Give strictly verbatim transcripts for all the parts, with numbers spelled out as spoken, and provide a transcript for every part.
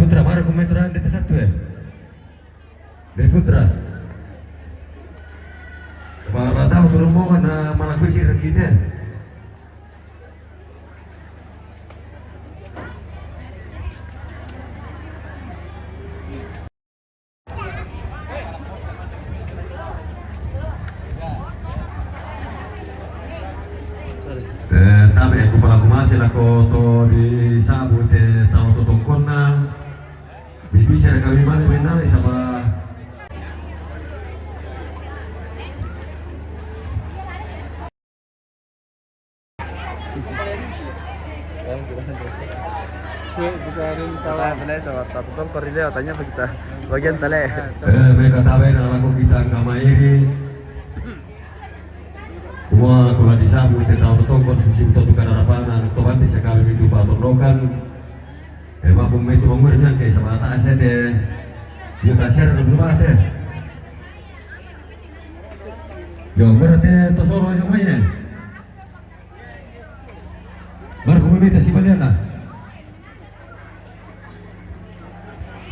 Putra, mari ku metro yang D T satu ya. Dari Putra. Ba, ba, tahu tu rombongan, ah, mana ku isi kita. Eh, tabe ku palaku masi lako to di sabu te tau to tongkonna. Bi bisa kami mane menale saba. Kita ada yang tahu. Kita tanya sama Tatu Tongkon ini, tanya apa kita? Bagian tale. Eh, mereka tabe na lako kita kama iri. Wa kula di sabu te tau to tongkon susi buto tu kada rapana, to banti sekali itu ba tondokan. Eh, ba pun itu mangurnya ke sama ta sete. Yo ta sere dulu ba te. Yo, berarti to solo yo mai ne. Baru ku mimita si baliana.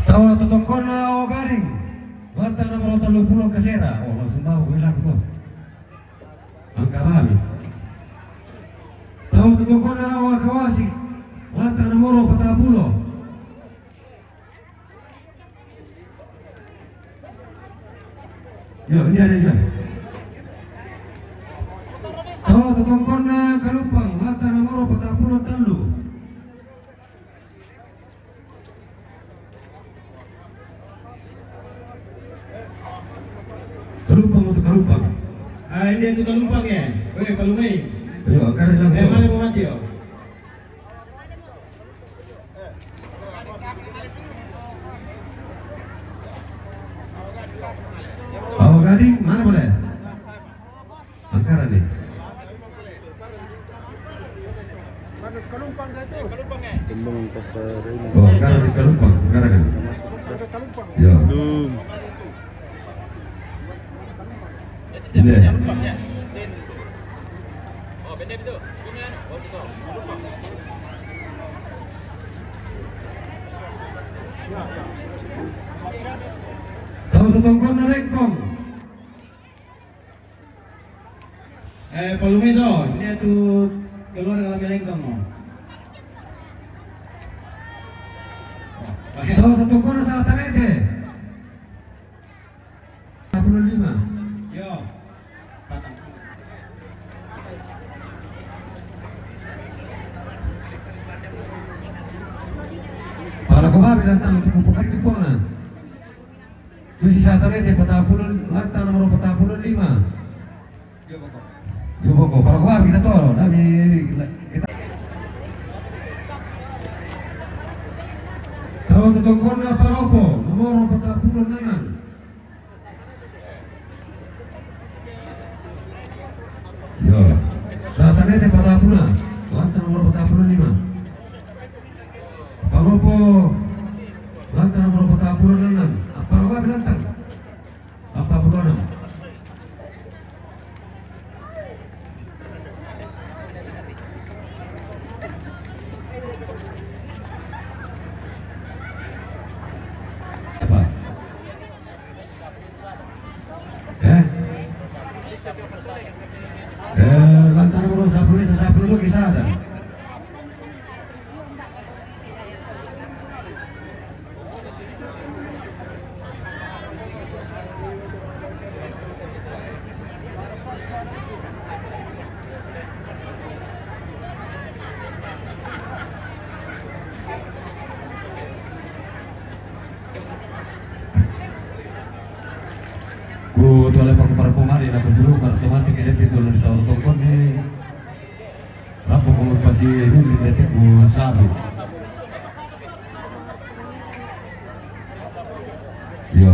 Tau to tongkonna Awa Gading. Lanta nomor tellu pulo kasera. Oh, langsung bawa ku bilang tu. Angka mami. Tau to tongkonna Awa Kawasi. Lanta nomor patang pulo. Yo, ini ada juga. Tau to tongkonna Kalumpang, lanta nomor patang pulo tellu. Kalumpang untuk Kalumpang. Ah, ini untuk Kalumpang ya. Weh, Palumai. Ayo, angkat dulu. Eh, mana mau mati, oh? Awa Gading, mana boleh? Angkaran nih. Tembung untuk, eh, ini. Oh, angkaran di Kalumpang, angkaran kan? Ya. Belum. Ini. Tau to tongkonna Lengkong. Eh, Palumai to, ini tu keluar dalam Lengkong, oh. Tau to tongkonna Satanete. Empat puluh lima. Yo. Patang. Pala ko babi lantang untuk pukari tu pona. Susi Satanete patang puluh, lantang nomor patang puluh lima. Yo boko. Yo boko. Pala ko babi kita tolo. Dami kita. Tau to tongkonna Palopo nomor patang puluh enam. Yo. Satanete patang puluh. Lantang nomor patang puluh lima. Palopo. Lantang nomor patang puluh enam. Apa lo lantang? Empat puluh enam. Apa? Eh? Eh, lantang nomor sepuluh, sepuluh lagi sada. Ku tuale paku parapomali na ku suluka, otomatis ke depi tuale di tau tongkon ni. Rapo ku pasi huli dete ku sabu. Yo.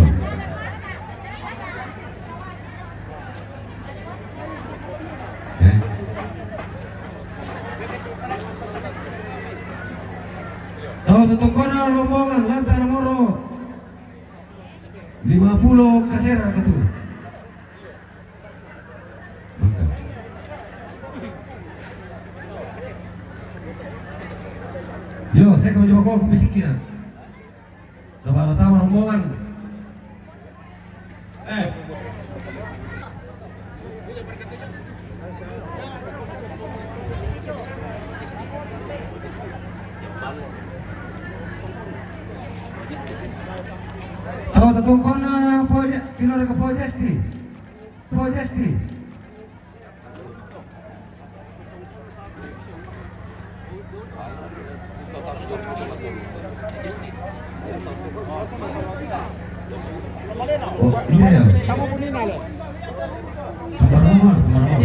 Eh. Tau to tongkonna rombongan lantang nomor lima puluh kasera katu. Yo, saya kau jawab kau bisikin. Selamat datang rombongan. Eh. Tau tatongkonna Poja, Kinora ke Pojesti. Pojesti. Oh, ini ya. Sembarang, sembarang.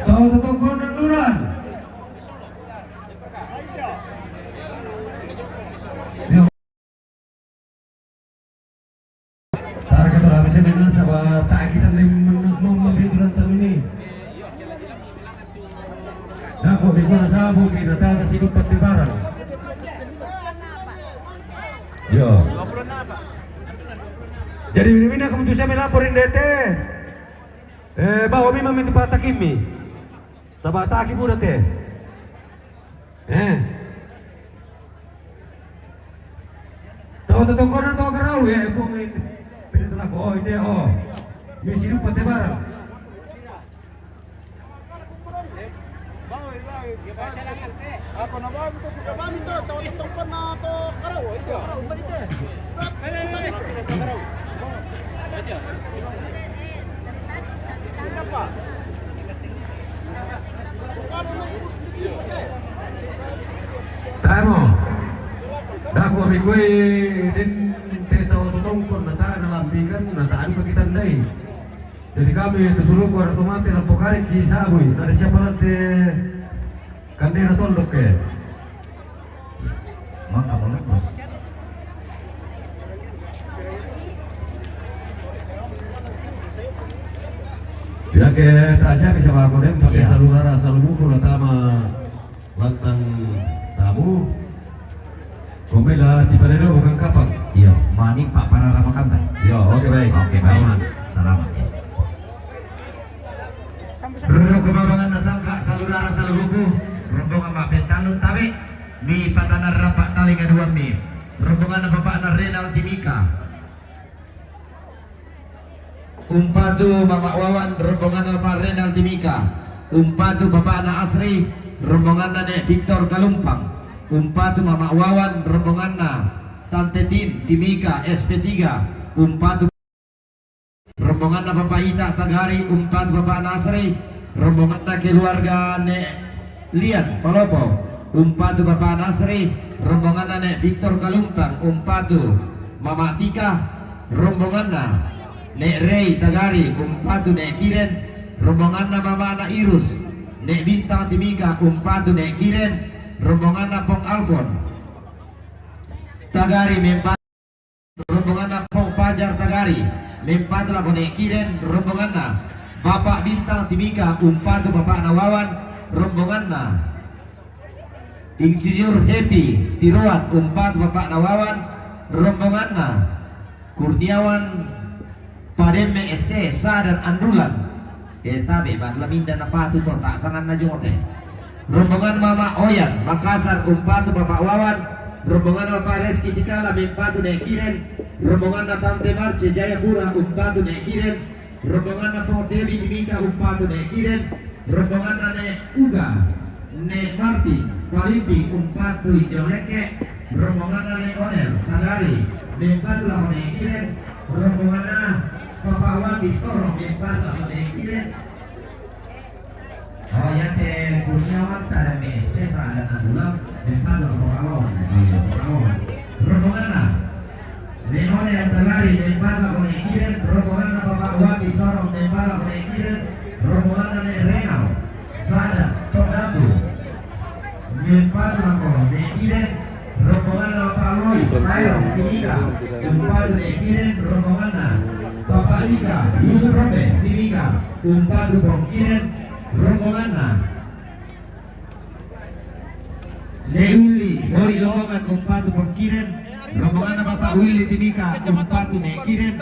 Tau tatongkonna Nuran. Target orang bisa main nasaba tak kita ni menang mau mabituran tamu ni. Nako di mana sabu kita tak kasih dapat di barang. Yo. Jadi mina-mina kamu tu saya melapor ini teh. Eh, bawa memang itu patah kimi. Saba taki buda te. Eh. Tau tatongkonna tau karau ya, eh, pung ini. Pede tolak, oh, ini, oh. Misi dupa te barang. Ako na ba, ito sa kami to, tau tatongkonna tau karau, ito. Tamo. Dako mi kue den te tau tatongkon na ta na lambikan na ta anu ka kita ndai. Jadi kami tu suluku harus mati lampu karet ki sabui. Na ada siapa nanti kandera tondok ke. Maka boleh, Bos. Ya ke tak siapa bisa aku dem pakai Iya. Salurara salumuku la tama lantang tamu. Komela tiba dulu bukan kapang. Iya, mani Pak para ramakan. Iya, oke, baik. Oke, baik. Aman. Selamat ya. Roko babangan na sangka saludara saluhuku, rombongan ma pentalu tabe, mi patana rapa tali kaduan mi. Rombongan na bapak na Renal Timika. Umpatu Mama Wawan, rombongan na bapak Renal Timika. Umpatu bapak na Asri, rombongan na ne Victor Kalumpang. Umpatu Mama Wawan, rombongan na Tante Tin Timika S P tiga. Umpatu Rombonganna Papa Ita Tagari, umpatu Papa Nasri. Rombonganna keluarga Nek Lian Palopo, umpatu Papa Nasri. Rombonganna Nek Victor Kalumpang, umpatu Mama Tika. Rombonganna Nek Rei Tagari, umpatu Nek Kiren. Rombonganna Mama Anak Irus, Nek Bintang Timika, umpatu Nek Kiren. Rombonganna Pong Alfon Tagari mempa Rombonganna Pong Pajar Tagari, mempatu lako Nek Kiren. Rombonganna Bapak Bintang Timika, umpatu Bapak Nawawan. Rombonganna Insinyur Happy Tiroan, umpatu Bapak Nawawan. Rombonganna Kurniawan Pademme S T, Sadar Andulan. Eh, tabe, bang laminda na patu to, tak sangan na jote. Rombongan Mama Oyan, Makassar, umpatu Bapak Wawan. Rombongan Bapak Reski Tikala, mempatu Nek Kiren. Rombongan na Tante Marce, Jayapura, umpatu Nek Kiren. Rombongan na Pong Dewi Mimika, umpatu Nek Kiren. Rombongan na Nek Uga, Nek Martin, Palimpi, umpatu Joleke. Rombongan na Nek Onel, Tagari, mempatu lako Nek Kiren. Rombongan na Papa Wati Sorong, mempatu lako Nek Kiren. Oh, ya, te Kurniawan, tada M S T, Sadar Andulan, mempatu lako Papa Wawan. Oh, iya, Papa Wawan. Rombongan na Nek Onel Tagari, mempatu lako Nek Kiren. Rombonganna Papa Wati Sorong, mempatu lako Nek Kiren. Rombonganna Nek Renal Sadar Todabu, mempatu lako Nek Kiren. Rombonganna Papa Lois Mairong Timika, umpatu Nek Kiren. Rombonganna Papa Lika Yusuf Rombe Timika, umpatu Pong Kiren. Rombonganna Nek Willy, Bori Lombongan umpatu Pongkiren, rombonganna Bapak Willy Timika umpatu Nek Kiren,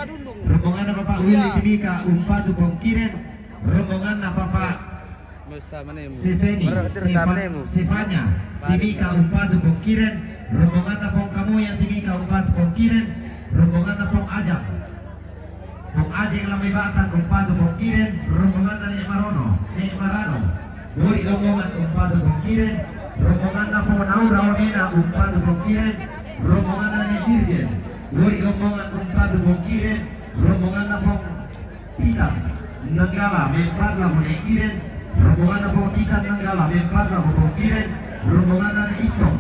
rombonganna Bapak Willy Timika umpatu Pongkiren, rombonganna Bapak Sefeni, Sefa-, Sefanya Timika umpatu Pongkiren, rombonganna Pong Kamoya Timika umpatu Pongkiren, rombonganna Pong Ajak. Pong Ajeng la mai Batak umpatu Pongkiren, rombonganna Nek Marono, Nek Marano. Bori Lombongan umpatu Pongkiren, rombonganna Pong Naura Wamena umpatu Pongkiren, rombonganna Nek Dirjen. Bori Lombongan umpatu Pongkiren, rombonganna Pong Titan Nanggala mempatu lako Nek Kiren, rombonganna Pong Titan Nanggala mempatu lako Pongkiren, rombonganna Nek Itong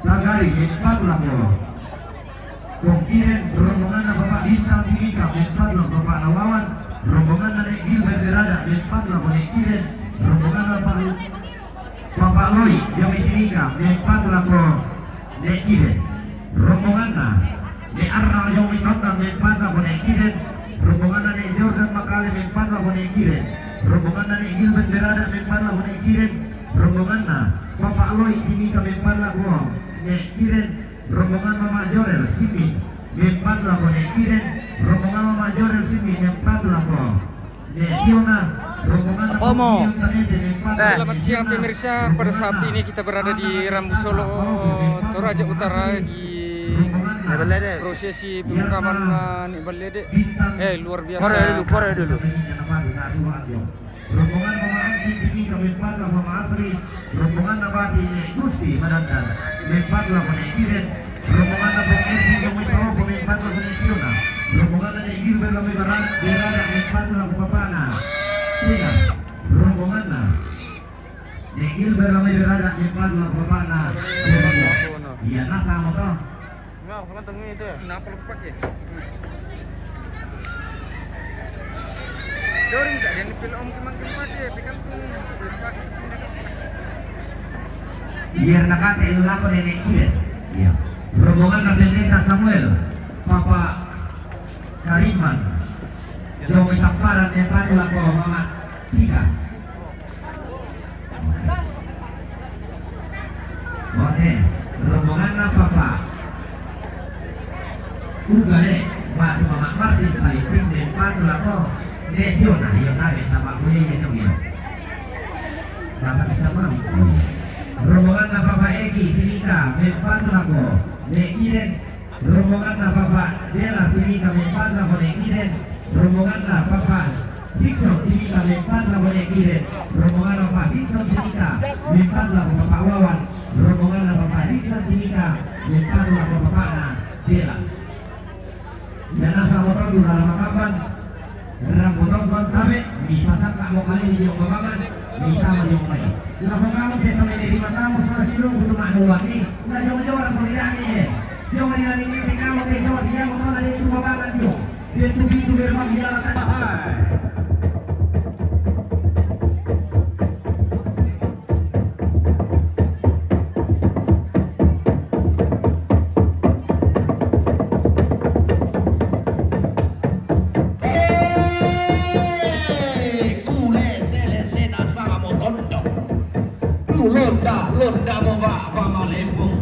Tagari mempatu lako Pongkiren, rombonganna Bapak Bintang Timika mempatu lako Bapak Nawawan, rombonganna Nek Gilbert Berada mempatu lako Nek Kiren, rombonganna Bapak Bapak Loi, Jomi Timika mempatu lako Nek Kiren. Rombonganna Nek Arnal Jomi Tondang mempatu lako Nek Kiren. Rombonganna Nek Jordan Makale mempatu lako Nek Kiren. Rombonganna Nek Gilbert Berada mempatu lako Nek Kiren. Rombonganna Bapak Loi Timika mempatu lako Nek Kiren. Rombongan Mama Jorel Simin mempatu lako Nek Kiren. Rombongan Mama Jorel Simin mempatu lako Nek Yona. Rombongan Pomo. Selamat siang pemirsa, pada saat ini kita berada di Rambu Solo, Toraja Utara, di prosesi pemakaman, eh, Nek Ballede. Eh, luar biasa. Pore dulu, pore dulu. Rombongan Mama Angki Timika mempatu lako Mama Asri, rombongan Nabati Nek Gusti Madanda mempatu lako Nek Kiren, rombongan Nabong Edi Jomi Pao mempatu lako Nek Kiona, rombongan Nek Gilbert Lami Barat Berada mempatu lako bapakna. Sina, rombongan Nek Gilbert Lami Berada mempatu lako bapakna. Iya, nasa mo to. Kenapa lupa ya? Doring tak dia nipil om kemang kempat ya, pikan pun. Biar nakate lu lako nenek dia. Iya. Rombongan Pendeta Samuel, Papa Kariman, Jomi Tamparan, mempatu lako Mama Tiga. Oke, rombonganna Papa. Uga le, batu Mama Martin paling ping mempatu lako. Nek Yona, Yona be sama kuliah ya, Cong, ya. Bahasa bisa mau. Rombonganna Papa Eki Timika mempatu lako Nek Kiren. Rombonganna Bapak Dela Timika mempatu lako Nek Kiren. Rombonganna Bapak Dikson Timika mempatu lako Nek Kiren. Rombonganna Bapak Dikson Timika mempatu lako Bapak Wawan. Rombonganna Bapak Dikson Timika mempatu lako bapakna Dela. Iya, nasa mo to dula lama kapan. Rambu tongkon tabe, mipasakka mo kale ni diong babangan, mitama diong mai. Lako kamu te tama ni lima tamu, sala silungku tu manu wati, la jong-jong rambu ni dani e. Jong ni dani ni te kamu te jong dia mo tona de tu babangan diong. De tu pintu gerbang dia la ta-. Eh, kulese-lesena sama mo tondok. Kulonda-londa mo ba, ba malempung.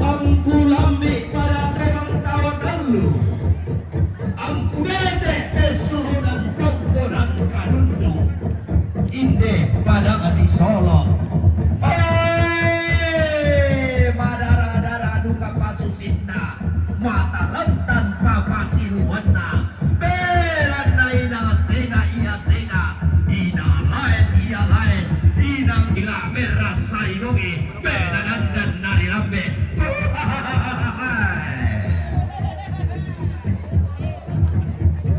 Angku lambi pada tebang tawa tellu. Angku bete pesurunan tongkonan kadundu. Inde pada ati solo. Eh, madara-dara duka pasusinna. Mata lentan papasiruanna. Belanna ina senga ia senga. Ina laen ia laen. Ina ila berasai dongi. Beda dandan nari lambe.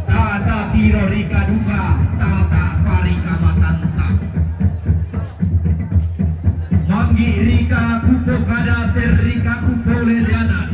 Tata tiro rika duka, tata parika matanta. Manggi rika kupo kada, ter rika kupo leleanan.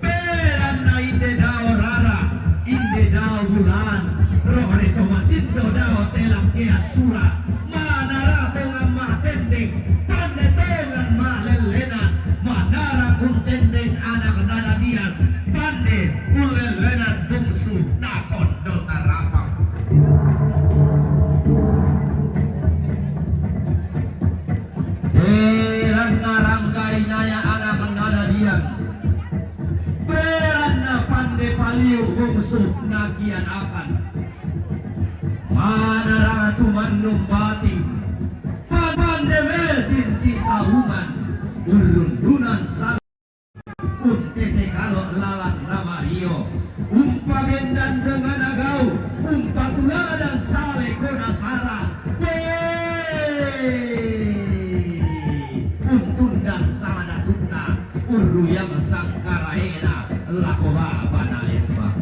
Belanna inde dao rara, inde dao bulan, roh reto matindo dao telak kea sura. Manara tongan matendeng, pande tongan malellenan, manara untendeng anak nanabian, pande ulellenan bungsu nakon do tarapang. Eh, Akan manaratu mannumbating, pandemetin ti saungan, urrundunan sala, untete kalo lalang na mario, umpabendan dengan agau, umpatuladan sale ko nasara, pe, untundan sala datunna, urruyang sangkaraena lako ba'bana lembang.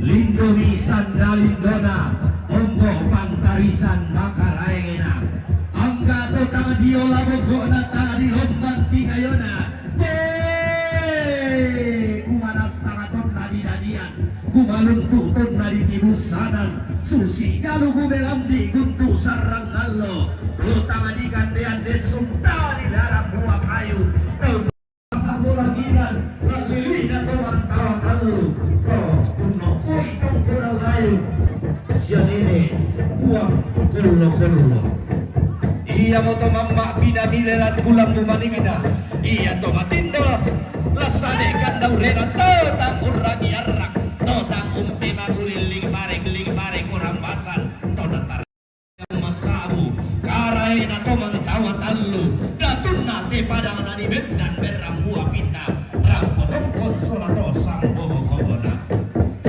Lindomi sanda lindona, ombo pantarisan makaraengena. Angga to tang dio laboko'na tang dilombang tingayona. Te kumarassa tonna didadian, kumaluntu tonna ditibussanan, susi galu gumelambi guntu sarrang allo, to tang dikandean dessung tang dilarang bua kayu, to Sambolangiran, lallili'na to mantawa tallu, to unnokoi tongkona layung, sia nene' puang kollo-kollo. Iamoto mamma' pinamile lan kulambu maningna, iato matindo, lassane kandau rena to tang urragi arrak, to tang umpemagulilling marek-ling marek korang basang, to natar Massabu, karaena to mantawa tallu, datunna te padang nanibendan berrang bua pinna, rampo tongkon sola to sambobo kobona.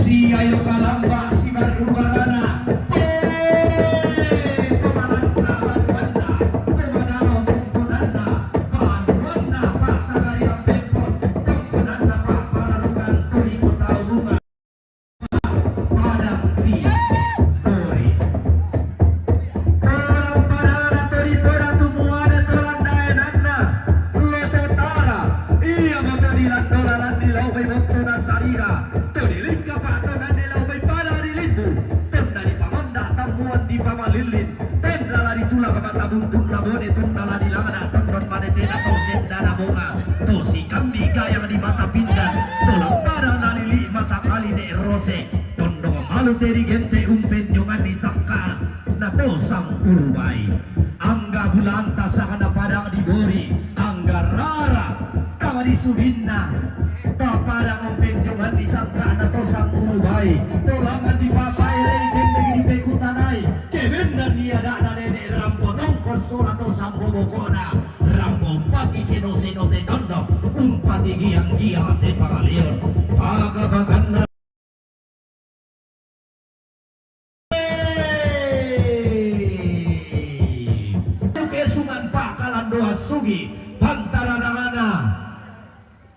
Siayo kalamba sibarru barana, pe, to malangka banuanna, to madao tongkonanna, banuanna pa'tagariang pempon, tongkonanna pa'pararukan to ri kota Ubungan. Padang di Bori. Orang padana to dipoda tumuana to landaenanna, lo to tara, iamoto dilandola lan dilao mai bottona sarira, to dilingka pa'tona dilao mai padang di Limbu, tonna dipamanda tammuan dipamalillin, tonna la ditulak mata buntunna bone, tonna la dilangna tondon manetena to sendana bonga, to sikambi gayang di mata pindan, to lampada nalili mata kaline rose, tondok malu te digente umpenjongan di sangka na to Sangkurubai. Angga bulanta sangana padang di Bori, angga rara tama di subinna. To padang umpenjongan di sangka na to Sangkurubai, to langan di papaelei kendek di pekutanai, kebendan ni adana nene' rampo tongkon sola to sambobo kona, rampo umpati seno-seno te tondok, umpati giang-giang te pangaleon. Paka-pakanna kesungan pakalandoan sugi, pantaranangana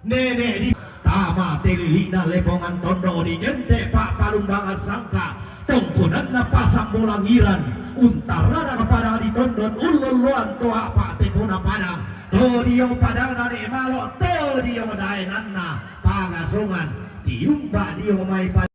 nene' di tama te lili'na lepongan tondok digente pa'palumbangan sangka, tongkonanna pasang bolangiran, untarana padang di tondon ullolloan to apa tepona padang, to dio padang nane' malo, to dio daenanna pagasongan, tiumba dio mai padang.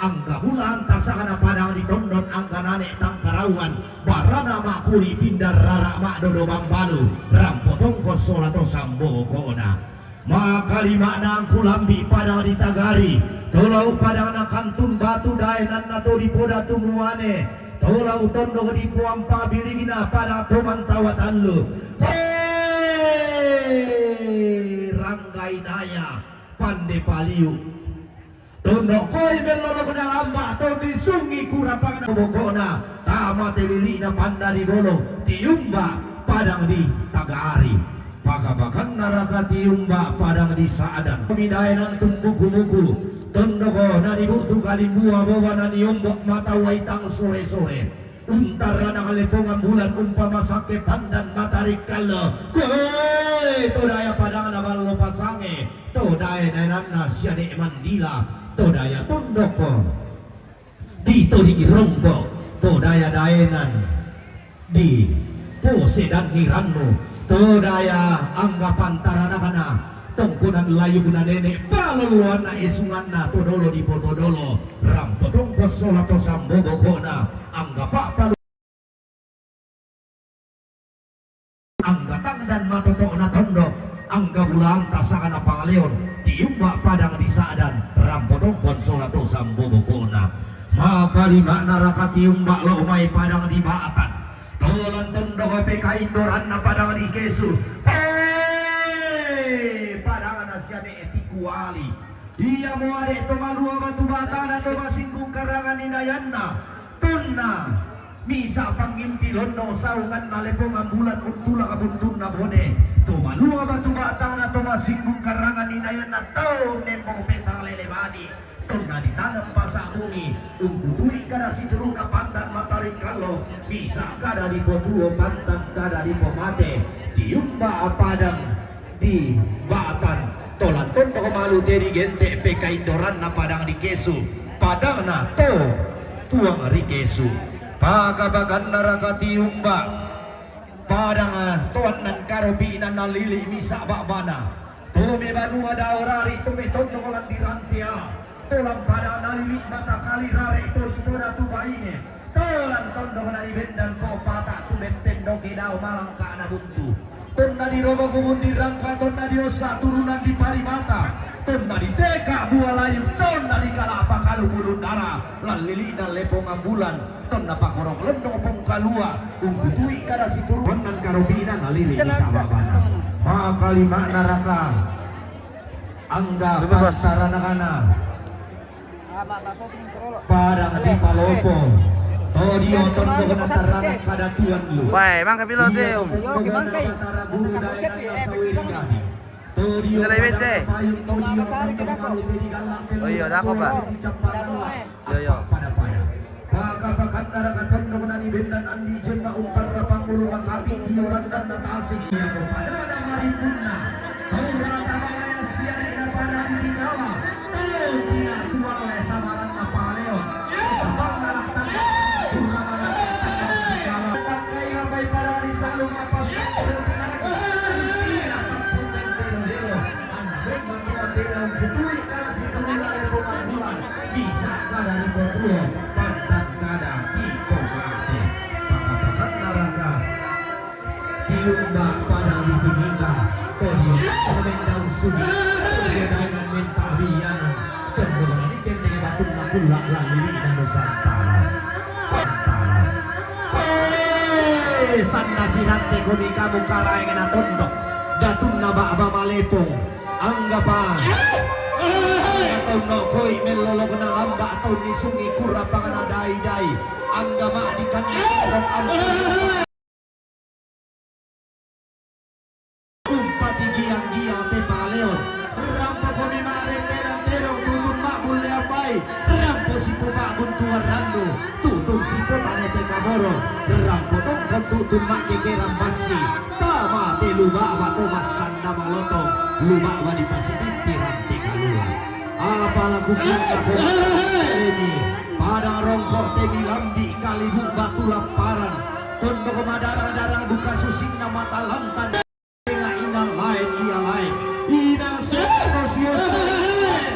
Angga bulan tasakana padang di tondon, angga nane' tangkarauan, barana ma'kuli pindar rara ma'dodo bambalu, rampo tongkos sola to samboko'na. Makalima'na angku lambi padang di Tagari, to lau padang na kantun batu daenanna to dipoda tumuane, to lau tondok di puang pabiligna padang to mantawa tallu. He, ranggainaya pande paliu. Tondok koi mellolokna lamba to disungi kurapangna boko'na, tama te lili'na panda di bolo, tiumba padang di Tagari. Paka-pakanna raka tiumba padang di Sa'dan. Midaenan tumbuku-buku, tondoko na dibu'tu kalimbua boba na niombok mata waitang sore-sore. Untarana kalepongan bulan umpama sake pandan matari kallo. Koe to daya padangna ballo pasange, to daya daenanna siane mandila, to daya tondoko di to di irombo, to daya daenan di posedan nirannu, to daya angga pantaranakna tongkonan layukna nene' palolloanna esunganna to dolo di potodolo, rampo tongkos sola to samboboko'na, angga pa'palu angga tangdan matoto'na tondok, angga bulan tasakana pangaleon, tiumba padang di Sa'dan, rampo tongkon sola to samboboko'na. Makalima'na raka tiumba lo mai padang di Ba'tan, tolan tondok pekaindoranna padang di Kesu, he, padangna siane tikuali. Iya mo ade' to malua batu batana to masinggung karangan inayanna, tonna misa' pangngimpi londo saunganna lepongan bulan untulak buntunna bone, to malua batu batana to masinggung karangan inayanna tau nemmo pesang lele badi, tonna ditaneng pasa' bungi, ungkutui kada situru'na pandan mataring kallo, misa' kada dipotuo pantan kada dipomate, diumba padang di Batan, tolan tondok malu te digente' pekaindoranna padang di Kesu, padangna to tuang ri Kesu. Paka-pakanna raka tiumba padang toannan karopi'na nalili' misa' ba'bana. To me banua dao rari to me tondok lan di rantea. Tolan pada nalili' matakali rare to ripodatu baine, tolan tondok naribendan po pata' tu mettendoke dao malangka'na buntu. Tonna diroba bubun dirangka, tonna diossa turunan diparimata, tonna diteka bua layuk, tonna dikala'pa kalukulun dara, lallili'na lepongan bulan, tonna pakorok lendo pongkalua, ungkutui kada situru. Tonnan karopi'na nalili' misa' ba'bana. Makalima'na raka. Angga pantaranakana padang dipalopo. To dio tondok na taranak kadatuan lu. Wae, mangka pilot e, Om. Dio tondok na Batara Guru daenanna Saweri Gading. To dio padang payung, to dio tondok malu te digallak. Oh iya, ada apa, Pak? Iya, iya. Pada-pada. Paka-pakanna raka tondok nanibendan andi' jemma umparra pangulu makati dio randanna tasik. Iya ko padana marimbunna. Tau rata malaya siare'na pada ditinggawa. Tau tina tualle samaranna paleo. Sapangalak tanna kurang anak. Bangkai labai pada disalung apa syukur tenagi. Tina tappung tentero delo. Anna memang tua tena ungkutui kada situru lale pemanggulan. Bisa kada dipotuo, pantan kada dipomate. Paka-pakanna raka tiumba pada ditimita, to dio mendau sugi, to dio daengan menta rianan, tondok nani kenteng batunna kulla' lallili'na Nusantara. Nusantara. Eh, sanna sirante komi kamu karaengna tondok, datunna ba'ba malepong, anggapa. Tondok koi mellolokna lamba' tonni sungi kurapangna dai-dai. Angga ma'dikan umpati giang-giang te paleon. Rampokomi ma'reng terong-terong tutun ma'bullean bai. Rampo sipo pa'buntuan randu. Tutun sipo tane te kaboro. Rampo tongkon tutun ma'gegerang bassi. Tama te luba'ba to massanda malotong. Luba'ba dipasitimpi rante kalua. Apala kukitta ko ini padang rongko' te milambi' kalibu' batu lapparan, tondok madarang-darang duka susinna mata lantan. Senga' inang laen ia laen, inang senga' to siossa,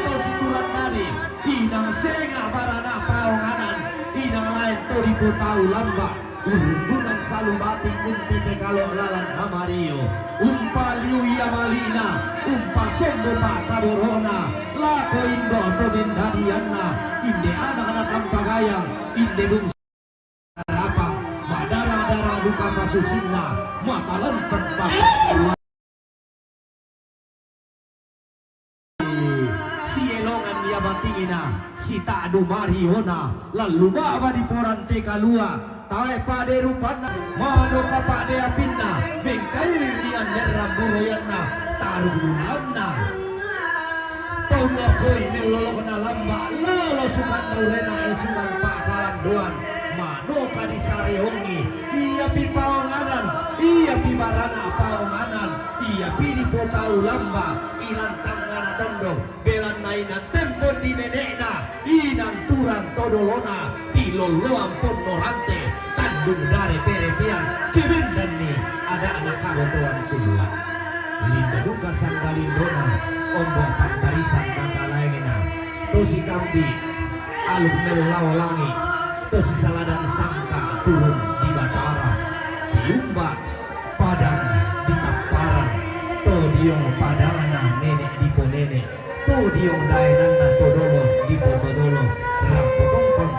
to siturannadi, inang senga' barana paonganan, inang laen to dipotau lamba'. Urrumbunan salu bating unti te kalo' lalan na mario. Umpaliu ia mali'na, umpasombo pa'kaboro'na, lako indo' to mendadianna, inde anak na tampa gayang, inde bungsu rapang, madarang-darang duka pasusinna, matalantan bapa. Sielongan ia batingina, sita'du mariona, lallu ba'ba diporante kalua, tae pade rupanna, manoka pade apinna, mengkaili annerrang boroyanna, tarung bulanna. Tonna koi mellolokna lamba', lolo sukanna urena esungan pa'kalandoan, manoka disareongi, iapi paonganan, iapi barana paonganan, iapi dipotau lamba', ilan tangngana tondok, belanna inang tempon di nene'na, inang turang to dolona, tilolloang ponno rante, tandung dare perepean, kebendanni ada'na kabotoan kulua. Lindo duka sanda lindona, ombo pantarisan mata laengna, to sikambi aluk mellao langi', to sisaladan sangka turun di Batara, tiumba padang di Tapparan, to diong padangna nene' diponene', to diong daenanna to dolo dipotodolo, rampo tongkon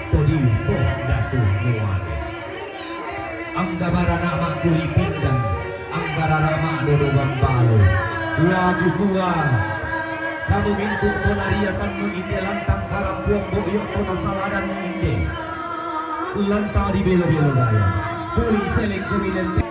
to diupo datu muane. Angga barana ma'kuli pindang, angga rara ma'dodo gambalo, la kukua Kanu mintu' to nariakannu inde lantang karampuang bo'yo' to nasaladannu inde. Lanta' di belo-belo daya. Poli seleng kami lente.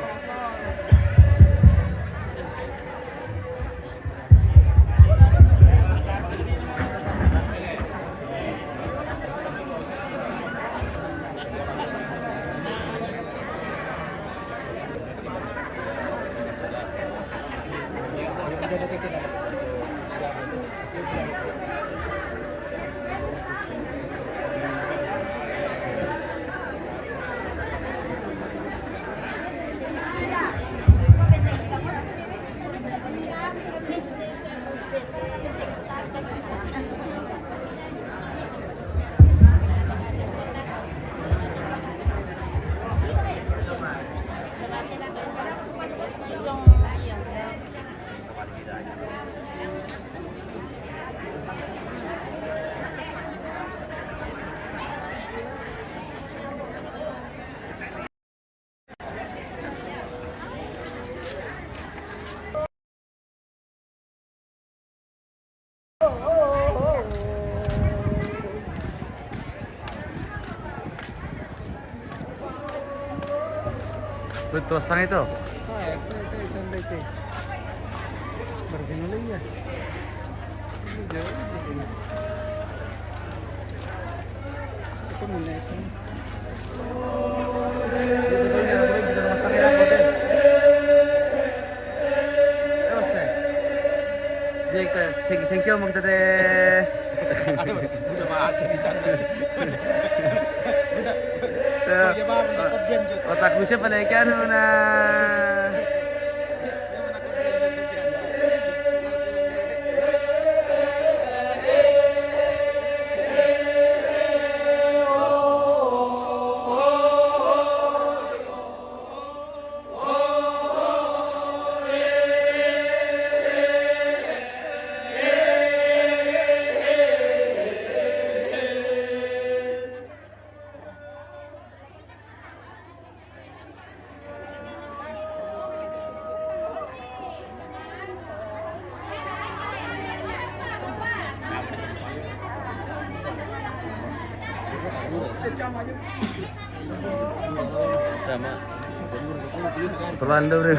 Betul sang itu. Ah, itu, itu, itu, itu. Berarti mulai ya. Ini jauh ini. Itu mulai sini. Itu tuh yang boleh bisa rumah sakit apa tuh? Terus, eh. Dia kita sing-, singkil mau kita teh. Aduh, udah baca di tangan. Udah. Tuh. Oh, iya, Bang, udah kerjaan, Jut. Otak gue siapa lagi kan, nah. Sama. Terlalu, bro.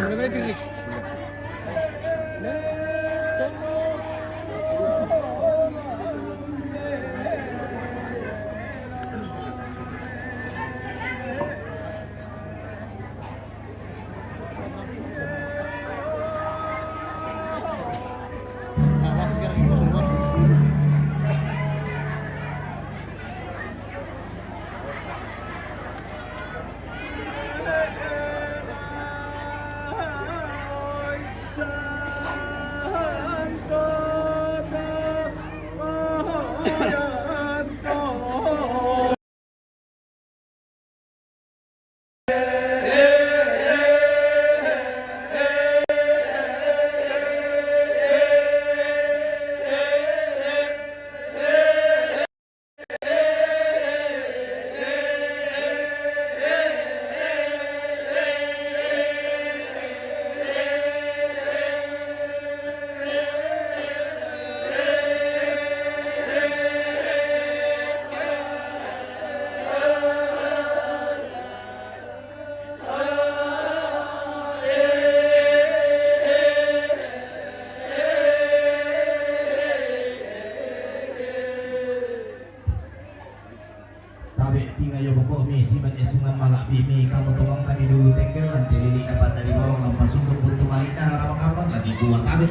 Tabe' tingayo boko'mi siban esungan mala'bi'mi, kamu tongongkami dulu tenggelan te lili' dapat dari bawang, lampasukun buntu mali'na rara makambang lagi dua tabe'.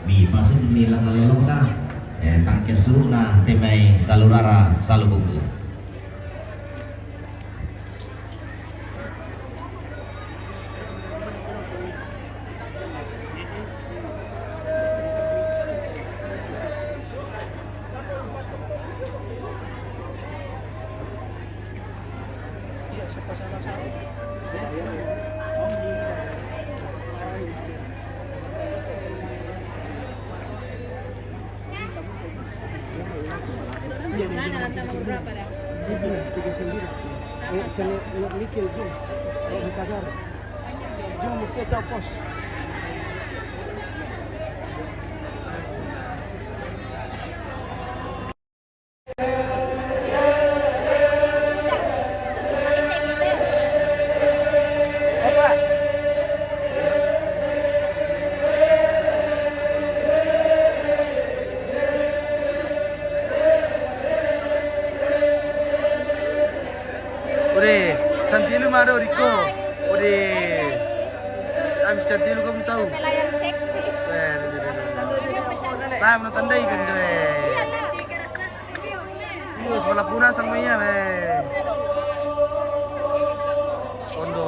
Mipasukuni langnga lelona, eh, tangke suru'na te mai salurara salubuku. Iya, iya, iya. Dia bilang tiga sembilan. Eh, saya nak mikir je. Nak dikagar. Jom kita pos. Mado Riko. Ode. Am siya tilu kamu tahu. Pelayan seksi. Eh, dia, dia, dia, dia. Dia pecah. Tahu, no, tandai kan tu, eh. Iya, tahu. Iya, sebelah puna sama iya, eh. Kondo.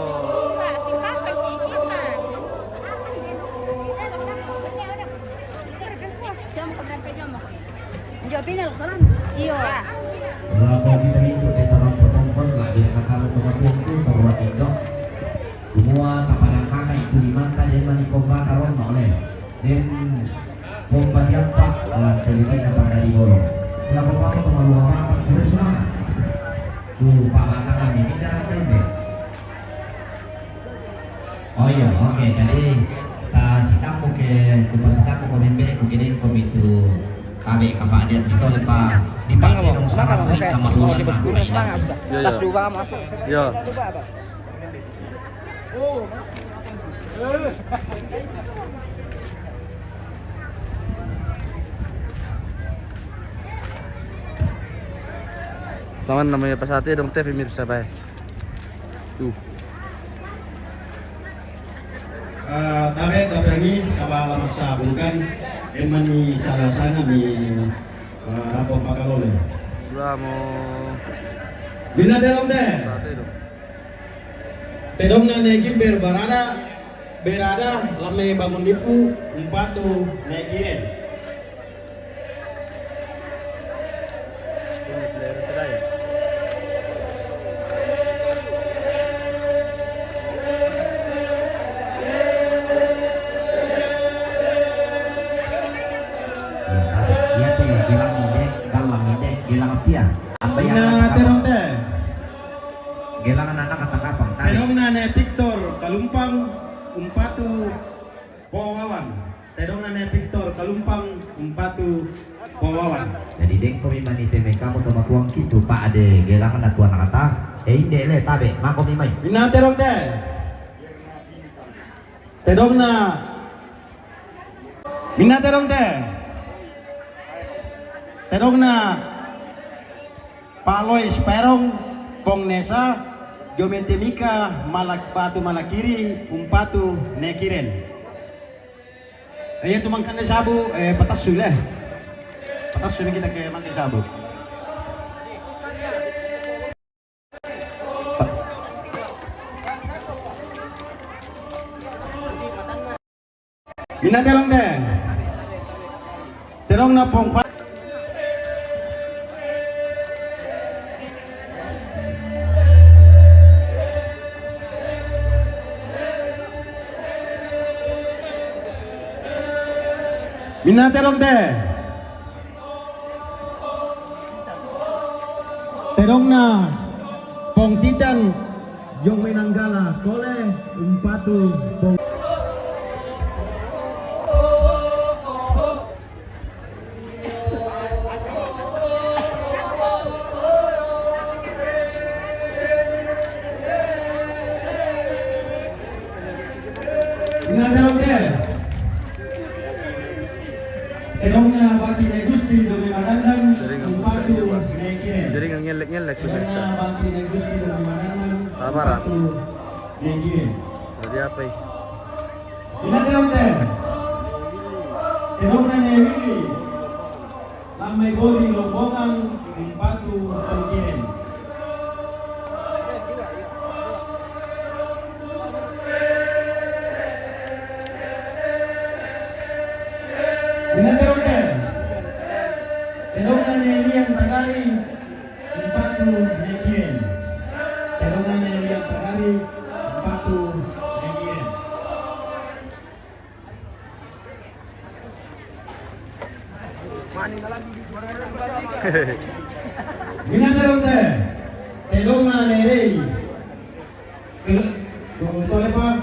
Jom, keberapa jom? Jawab ini, salam. Iya. Lapo kita itu, kita orang potong-potong lah, dia kata orang potong-potong, perbuat itu. Semua tapadang kana itu di mata, dia mani pompa taron oleh. Den pompa diampa, ah, televisi na pada di bolo. Lapo apa tu malu apa, terus mana? Tu, Pak Mata kami, kita tembe. Oh iya, oke. Jadi, ta sitako ke, ku pasitako ko membe, ku kede ko mitu tabe kapa dia, betul, Pak? Di Bang, Pak, Bang, dong, Bang, salah, Bang, Bang, oke. Sama Oh, dua, di Bang, Bang, Bang. Iya, iya. Tas dua masuk. Iya. Sama namanya pasate dong, teh, pemirsa, bay. Tuh. Eh, tabe, tabe ni sama lamasa bukan, emang ni salah sana ni, eh, rapo pakalole. Sudah mau. Bina terong teh. Sate dong. Tedong na ne Gilbert barada, berada, lame bangun lipu, umpatu ne Kiren. Iya, teh, gilang ide, galang ide, gilang pia. Apa yang Nah, kata terong teh. Gelang anak kata kapang tadi. Tedong na ne Victor Kalumpang, umpatu Powawan. Tedong na ne Victor Kalumpang, umpatu Powawan. Jadi deng komi mani teme kamu toma tuang kitu, Pak, ade gelang na tuan kata. Eh, inde le, tabe, mako mi mai. Ina terong te. Tedong na. Mina terong te. Tedong na. Paloi Sperong, Pong Nesa, Jomete Mika, Malak-, Batu Malakiri, umpatu ne Kiren. Eh, iya tu mangkande sabu, eh, patassu le. Patassu ni kita ke mangkande sabu. Mina terong te. Terong na pong fa-, Mina terong te. Tedong na Pong Titan, Jong Menanggala, Kole, umpatu, Pong. Ina terong te. Tedong na Bati ne Gusti, Jong Menanggala, umpatu, ne Kiren. Jadi nggak ngelek-ngelek, pemirsa. Tedong na Bati ne Gusti, Jong Menanggala, sabar, ah. Umpatu, ne Kiren. Jadi apa, eh? Ina terong te. Tedong na ne Willy. Lamai boli lombongan, umpatu, ne Kiren. Ina terong te. Tedong na ne Lian Tagari, umpatu, ne Kiren. Tedong na ne Lian Tagari, umpatu, ne Kiren. Mina terong te. Tedong na ne Rei. Kel-, tunggu tole, Pak.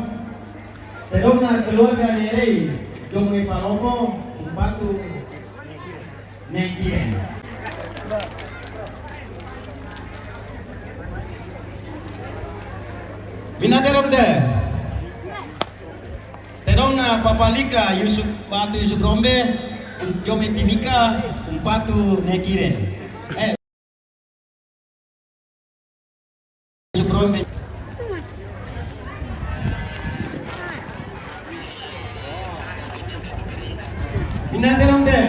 Tedong na keluarga ne Rei. Jong me palopo, umpatu, ne Kiren. Mina terong te. Tedong na Papa Lika, Yusuf, Batu Yusuf Rombe, Jom Timika, umpatu ne Kiren. Eh. Yusuf Rombe. Na tedong te.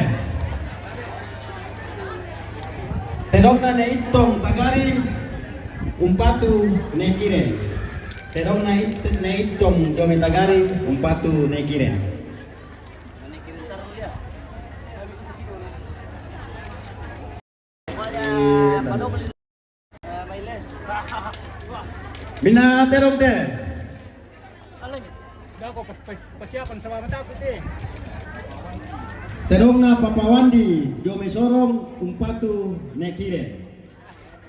Tedong na ne Itong Tagari, umpatu ne Kiren. Tedong na it-, ne Itong Jome Tagari, umpatu ne Kiren. Bina tedong te. Alam, dako pas, pas, pasiapan sa mga tao, eh. Tedong na Papa Wandi, Jome Sorong, umpatu ne Kiren.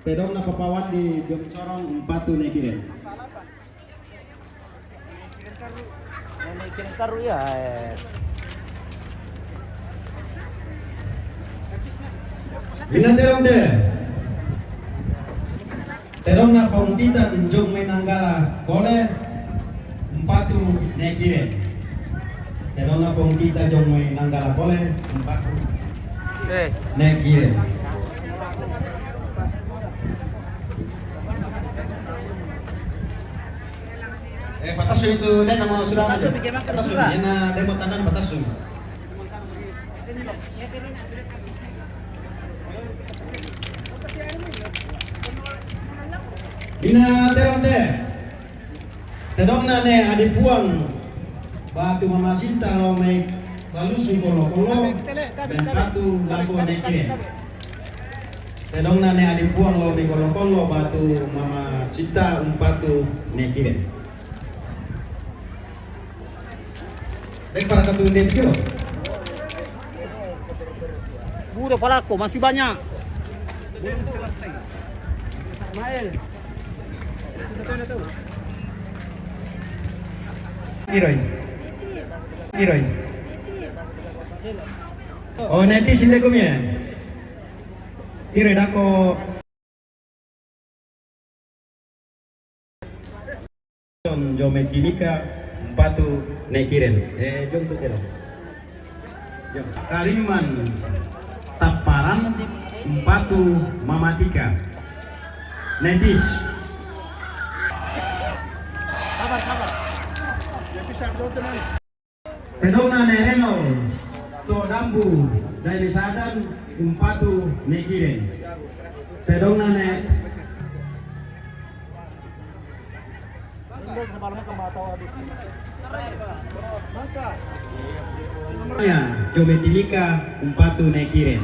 Tedong na Papa Wandi, Jome Sorong, umpatu ne Kiren. Ini kirim taruh ya, eh. Bina tedong te. Tedong na Pong Titan Jong Mai Nanggala Kole, umpatu ne Kiren. Tedong na Pong Titan Jong Mai Nanggala Kole, umpatu Eh. ne Kiren. Eh, patasu itu, dia nama sudah. Patasu, bikin makan patasu, sudah. Dia na, dia mau tanam patasu. Bina tedong te. Tedong na ne Adi Puang, batu Mama Sinta lo mai balusu kolo-kolo, ben patu lako ne Kiren. Tedong na ne Adi Puang lo mai kolo-kolo, batu Mama Sinta, umpatu ne Kiren. Dek para katu ne tio. Buru palako, masih banyak. Belum selesai. Ismail. Iroi. Iroi. Oh, netis ini kumie. Iroi dako. Jome Timika, umpatu ne Kiren. Eh, jom tu kelo. Jom. Kariman Taparang, umpatu Mama Tika. Netis. Sabar, sabar. Ya, bisa, bro, tenang. Tedong na ne Reno to Dambu, Daili Sadan, umpatu ne Kiren. Tedong na ne ya, Jome Timika, umpatu ne Kiren.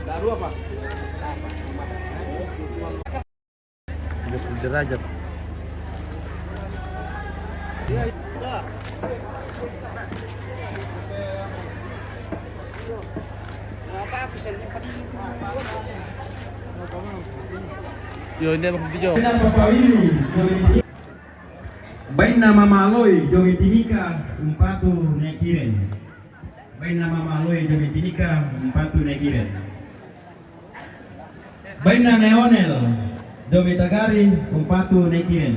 Baru apa? Tiga puluh derajat. Yo, ini abang video. Baina Mama Loi, Jome Timika, umpatu ne Kiren. Baina Mama Loi, Jome Timika, umpatu ne Kiren. Baina Neonel, Jome Tagari, umpatu ne Kiren.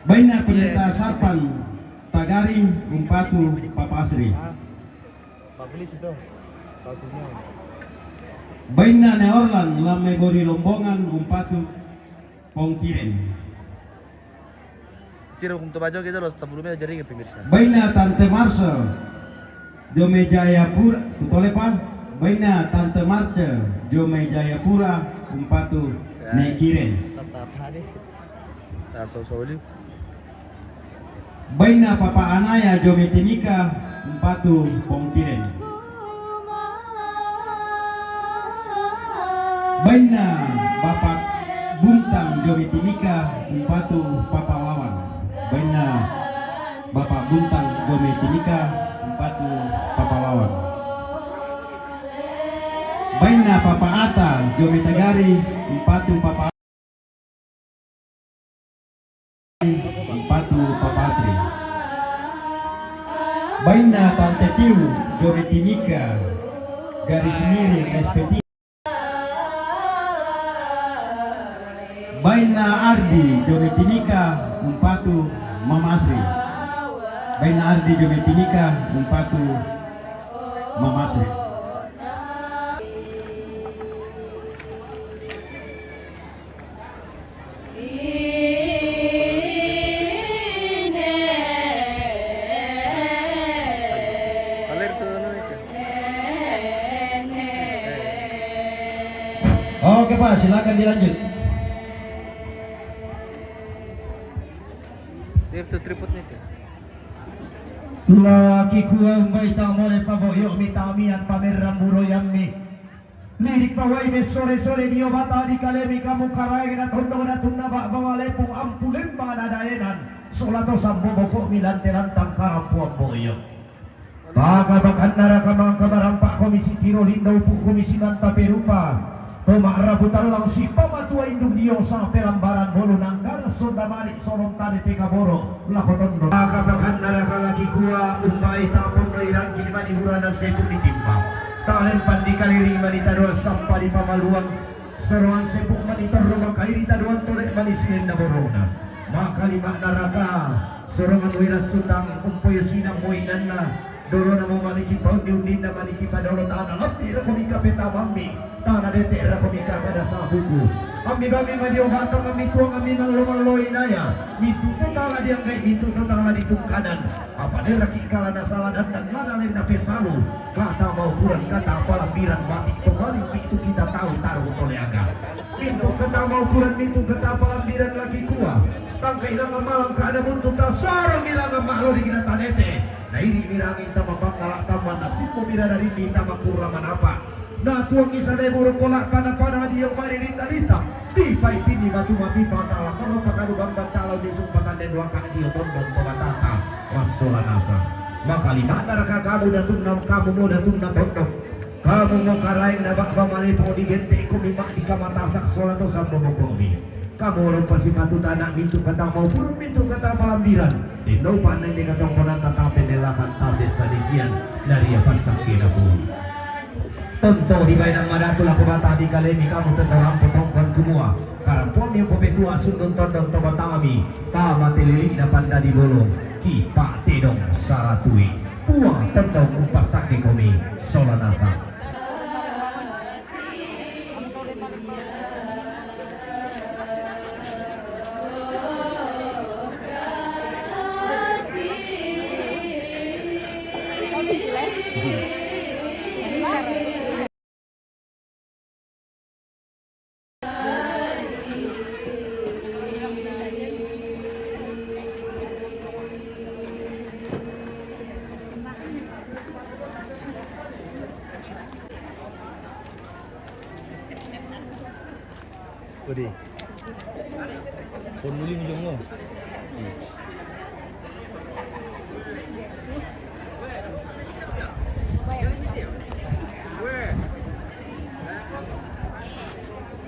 Baina Pendeta Sarpan Tagari, umpatu Papa Asri. Baina Neorlan, Lamai Bori Lombongan, umpatu Pong Kiren. Tiro kung tobajo kita lo sebelumnya jadi pemirsa. Baina Tante Marcel, Jome Jayapura, kutole pa. Baina Tante Marcel, Jome Jayapura, umpatu ne Kiren. Tetap hari. Tarso soli. Baina Papa Anaya, Jome Timika, umpatu Pong Kiren. Baina Bapa Buntang, Jome Timika, umpatu Papa Wawan. Baina Bapa Buntang, Jome Timika, umpatu Papa Wawan. Baina Papa Ata, Jome Tagari, umpatu Papa Patu Papasri. Baina Tante Tiu, Jome Timika, garis miring S P tiga. Baina Ardi, Jome Timika, umpatu Mamasri. Baina ardi jo me timika umpatu mamasri. Oke, Pak, silakan dilanjut. Itu tripodnya itu. Laki kuang baita mole paboyo mi tamian pamerang buroyammi. Lirik pawai me sore-sore dio bata di kalemi kamu karaeng na tondong na tunna bak bawalepu ampulemba na daenan. Sola to sambo boko mi lante lantang karampuan boyo. Baka-bakan naraka mangka marampak komisi tiro lindo upu komisi manta perupa. Tomak rabu tallang si pamatua indung diosa pelambaran bolu nangkar sonda malik solong tane teka boro lako tondo. Baka-bakan naraka laki kua umbai tapon no irangki mani hurana sepu ditimpa. Talempan dikaliling mani tadoa sampa di pamaluan. Sorongan sepuk mani torro makairi tadoan tolek mani silen na borona. Makalima naraka. Sorongan wira sutang umpoyo sinang moinanna. Dolona mo maniki paun di undinna maniki padolo tana lambi rako mika petamammi. Tana dete rako mika kada sabuku. Ammi bami madio batang ammi tuang ammi mallo-mallo inaya. Mitu totala dianggai mitu totala ditungkanan. Apa deraki kala nasala dan dan lada lenda pesalu. Kata maupuran kata palambiran mati kembali itu kita tahu taruh tole aga. Pintu kata maupuran pintu kata palambiran laki kua. Tangkai ilanga malang kada buntu tasarang ilanga maklo di kita tanete. Na ini mirangi tama pangkala tama nasib mo mira dari di tama kurang manapa. Na tuang isa dai burung kolak pada pada dia mari lita lita. Di pai pini batu mapi patala koro pakadu bamban talau di sumpatan den waka dio tondon tola tata. Wassola nasa. Maka lima naraka kamu datunna kamu mo datunna tondon. Kamu mo karaeng na bak bamalepo di gente ko mimak di kamatasak sola to sambo mo komi. Kamu orang pasipatu tanak mintu kata mau burung mintu kata palambiran. Indo pandai de katong konata tape nelakan tape sadisian. Naria pasak kena pun. Tonto di bainang madatu lako bata di kalemi kamu tonto rampo tongkon kumua. Karampuang yang popetua sundun tondon toba tami. Tama telili na panda di bolong. Kipa tedong saratui. Puang tonto umpasake komi. Sola nasa. Udi. Pon muling jong lo.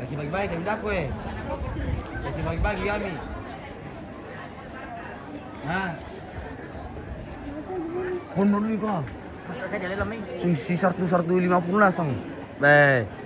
Lagi bagi-bagi kami dako eh. Lagi bagi-bagi kami. Nah. Pon muling ko. Masa saya jalan lama ini. Si, si sartu, sartu lima puluh lah sang. Beh.